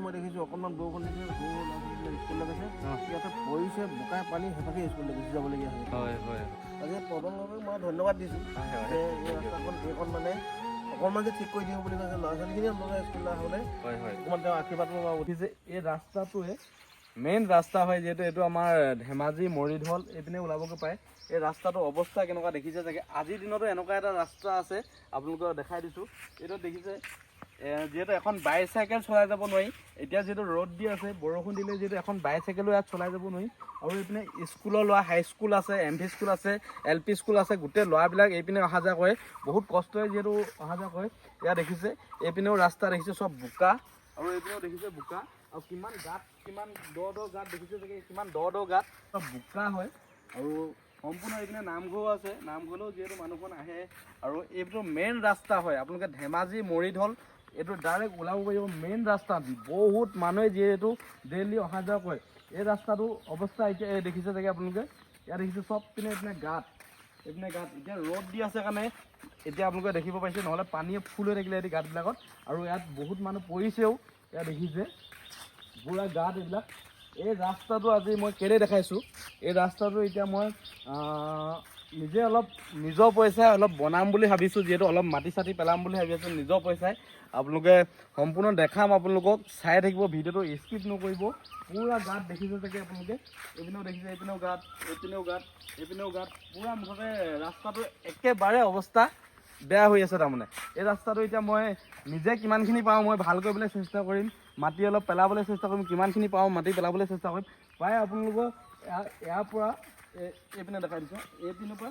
মই দেখিছোঁ, অকণমান বৰষুণ দিছে, সৰু সৰু ল'ৰা ছোৱালীবিলাক স্কুললৈ গৈছে। ইয়াতে পৰিছে বোকা পানী, সেইভাগে স্কুললৈ গুচি যাবলগীয়া হয়। হয় হয় আজি পদন গগৈক মই ধন্যবাদ দিছোঁ যে এই ৰাস্তাখন এইখন মানে অকণমান যে ঠিক কৰি দিওঁ বুলি কৈছে, ল'ৰা ছোৱালীখিনি অন্ততঃ স্কুললৈ আহোঁতে হয় হয় অকণমান তেওঁ আশীৰ্বাদ পাব। উঠিছে। এই ৰাস্তাটোৱে মেইন ৰাস্তা হয়, যিহেতু এইটো আমাৰ ধেমাজি মৰিধল এইপিনে ওলাবগৈ পাৰে। এই ৰাস্তাটোৰ অৱস্থা কেনেকুৱা দেখিছে চাগে। আজিৰ দিনতো এনেকুৱা এটা ৰাস্তা আছে, আপোনালোকক দেখাই দিছোঁ। এইটো দেখিছে, যিহেতু এখন বাইচাইকেল চলাই যাব নোৱাৰি। এতিয়া যিহেতু ৰ'দ দি আছে, বৰষুণ দিলে যিহেতু এখন বাইচাইকেলো ইয়াত চলাই যাব নোৱাৰি। আৰু এইপিনে স্কুলৰ ল'ৰা, হাইস্কুল আছে, এম ভি স্কুল আছে, এল পি স্কুল আছে, গোটেই ল'ৰাবিলাক এইপিনে অহা যোৱা কৰে। বহুত কষ্টৰে যিহেতু অহা যোৱা কৰে। ইয়াত দেখিছে, এইপিনেও ৰাস্তা দেখিছে, চব বোকা। আৰু এইপিনেও দেখিছে বোকা। আৰু কিমান গাঁত, কিমান দ দ গাঁত দেখিছে চাগে, কিমান দ দ গাঁত, চব বোকা হয়। আৰু সম্পূৰ্ণ এইপিনে নামঘৰো আছে, নামঘৰলৈও যিহেতু মানুহখন আহে। আৰু এইটো মেইন ৰাস্তা হয়, আপোনালোকে ধেমাজি মৰিধল এইটো ডাইৰেক্ট ওলাব পাৰিব। মেইন ৰাস্তা, বহুত মানুহে যিহেতু ডেইলি অহা যোৱা কৰে। এই ৰাস্তাটো অৱস্থা এতিয়া এই দেখিছে চাগে আপোনালোকে। ইয়াত দেখিছে, চব পিনে এইপিনে গাঁত, এইপিনে গাঁত। এতিয়া ৰ'দ দি আছে কাৰণে এতিয়া আপোনালোকে দেখিব পাইছে, নহ'লে পানীয়ে ফুল হৈ থাকিলে এই গাঁতবিলাকত। আৰু ইয়াত বহুত মানুহ পৰিছেও। ইয়াত দেখিছে, পূৰা গাঁত এইবিলাক। এই ৰাস্তাটো আজি মই কেলৈ দেখাইছোঁ, এই ৰাস্তাটো এতিয়া মই নিজে অলপ নিজৰ পইচাই অলপ বনাম বুলি ভাবিছোঁ, যিহেতু অলপ মাটি চাটি পেলাম বুলি ভাবি আছোঁ নিজৰ পইচাই। আপোনালোকে সম্পূৰ্ণ দেখাম আপোনালোকক, চাই থাকিব ভিডিঅ'টো, স্কিপ নকৰিব। পূৰা গাঁত দেখিছে চাগে আপোনালোকে। এইপিনেও দেখিছে, এইপিনেও গাঁত, এইপিনেও গাঁত, এইপিনেও গাঁত। পূৰা মুঠতে ৰাস্তাটো একেবাৰে অৱস্থা বেয়া হৈ আছে। তাৰমানে এই ৰাস্তাটো এতিয়া মই নিজে কিমানখিনি পাৰোঁ মই ভাল কৰিবলৈ চেষ্টা কৰিম, মাটি অলপ পেলাবলৈ চেষ্টা কৰিম। কিমানখিনি পাৰোঁ মাটি পেলাবলৈ চেষ্টা কৰিম। প্ৰায় আপোনালোকৰ ইয়াৰ পৰা এইপিনে দেখাই দিছোঁ। এইপিনৰ পৰা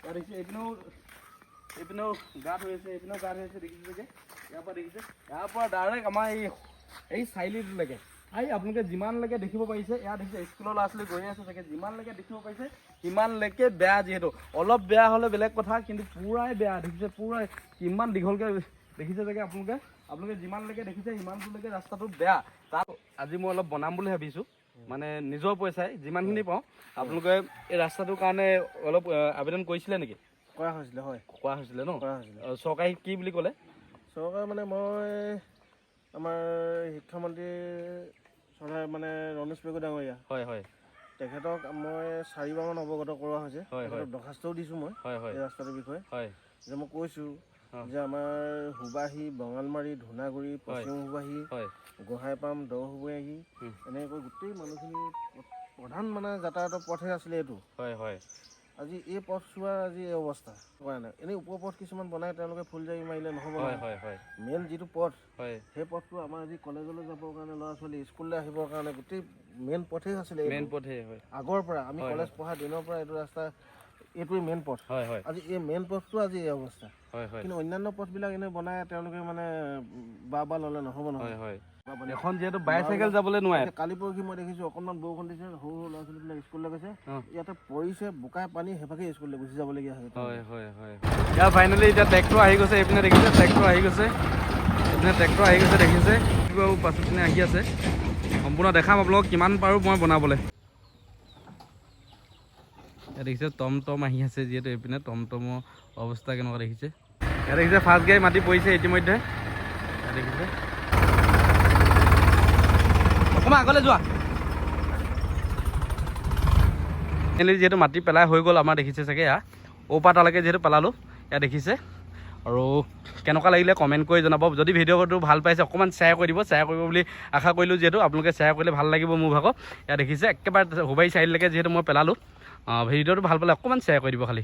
ইয়াত দেখিছে, এইপিনেও এইপিনেও গাঁত হৈ আছে, এইপিনেও গাঁত হৈ আছে, দেখিছে চাগে। ইয়াৰ পৰা দেখিছে, ইয়াৰ পৰা ডাইৰেক্ট আমাৰ এই চাৰিআলিটোলৈকে এই আপোনালোকে যিমানলৈকে দেখিব পাৰিছে, ইয়াত দেখিছে, স্কুলৰ ল'ৰা ছোৱালী গৈ আছে চাগে, যিমানলৈকে দেখিব পাৰিছে সিমানলৈকে বেয়া। যিহেতু অলপ বেয়া হ'লে বেলেগ কথা, কিন্তু পূৰাই বেয়া। দেখিছে, পূৰাই কিমান দীঘলকৈ দেখিছে চাগে আপোনালোকে। আপোনালোকে যিমানলৈকে দেখিছে সিমানটোলৈকে ৰাস্তাটো বেয়া। তাত আজি মই অলপ বনাম বুলি ভাবিছোঁ, মানে নিজৰ পইচাই যিমানখিনি পাওঁ। আপোনালোকে এই ৰাস্তাটোৰ কাৰণে অলপ আবেদন কৰিছিলে নেকি? কৰা হৈছিলে, হয়। কোৱা হৈছিলে ন? কৰা হৈছিলে। চৰকাৰে কি বুলি ক'লে? চৰকাৰে মানে মই আমাৰ শিক্ষামন্ত্ৰী চৰকাৰ মানে ৰণোজ পেগু ডাঙৰীয়া, হয় হয় তেখেতক মই চাৰিবাৰমান অৱগত কৰোৱা হৈছে। হয়, হয়। তেখেতক দৰ্খাস্তও দিছোঁ মই হয় হয় এই ৰাস্তাটোৰ বিষয়ে যে মই কৈছোঁ যে আমাৰ সুবাহী, বঙালমাৰী, ধূনাগুৰি, পশ্চিম সুবাহী, গোহাঁইপাম, দ সুবাহী, এনেকৈ গোটেই মানুহখিনি প্ৰধান মানে যাতায়াতৰ পথহে আছিলে এইটো। হয় হয় আজি এই পথছোৱাৰ আজি এই অৱস্থা কৰা নাই। এনেই ওপৰ পথ কিছুমান বনাই তেওঁলোকে ফুলজাৰি মাৰিলে নহ'ব হয় নহয়। হয় হয় মেইন যিটো পথ, সেই পথটো আমাৰ আজি কলেজলৈ যাবৰ কাৰণে, ল'ৰা ছোৱালী স্কুললৈ আহিবৰ কাৰণে গোটেই মেইন পথেই আছিলে এইটো। মেইন পথে হয়। আগৰ পৰা আমি কলেজ পঢ়া দিনৰ পৰা এইটো ৰাস্তা, এইটোৱেই মেইন পথ। হয় হয় আজি এই মেইন পথটো আজি এই অৱস্থা। হয় হয় কিন্তু অন্যান্য পথবিলাক এনেই বনাই তেওঁলোকে মানে বা বা ল'লে নহ'ব নহয়। হয় হয় বা বনাই। এখন যিহেতু বাইচাইকেল যাবলৈ নোৱাৰে। এতিয়া কালি পৰহি মই দেখিছোঁ, অকণমান বৰষুণ দিছে, সৰু সৰু ল'ৰা ছোৱালীবিলাক স্কুললৈ গৈছে। ইয়াতে পৰিছে বোকা পানী, সেইভাগে স্কুললৈ গুচি যাবলগীয়া হৈছে। হয় হয় হয় ইয়াৰ ফাইনেলি এতিয়া ট্ৰেক্টৰ আহি গৈছে। এইপিনে দেখিছে, ট্ৰেক্টৰ আহি গৈছে। এইপিনে ট্ৰেক্টৰ আহি গৈছে, দেখিছে। পাছত পিনে আহি আছে। সম্পূৰ্ণ দেখাম আপোনালোকক কিমান পাৰোঁ মই বনাবলৈ। ইয়াত দেখিছে, টম টম আহি আছে। যিহেতু এইপিনে টমটমৰ অৱস্থা কেনেকুৱা দেখিছে। ইয়াত দেখিছে, ফাৰ্ষ্ট গাড়ী মাটি পৰিছে ইতিমধ্যে। ইয়াত দেখিছে, অকণমান আগলৈ যোৱা। ফাইনেলি যিহেতু মাটি পেলাই হৈ গ'ল আমাৰ, দেখিছে চাগে, এয়া ঔপা তালৈকে যিহেতু পেলালোঁ, এয়া দেখিছে। আৰু কেনেকুৱা লাগিলে কমেণ্ট কৰি জনাব। যদি ভিডিঅ'টো ভাল পাইছে, অকণমান শ্বেয়াৰ কৰি দিব, শ্বেয়াৰ কৰিব বুলি আশা কৰিলোঁ। যিহেতু আপোনালোকে শ্বেয়াৰ কৰিলে ভাল লাগিব মোৰ ভাগৰ। এয়া দেখিছে, একেবাৰে সুবাৰী চাৰিআলিলৈকে যিহেতু মই পেলালোঁ। ভিডিঅ'টো ভাল পালে অকণমান শ্বেয়াৰ কৰি দিব খালি।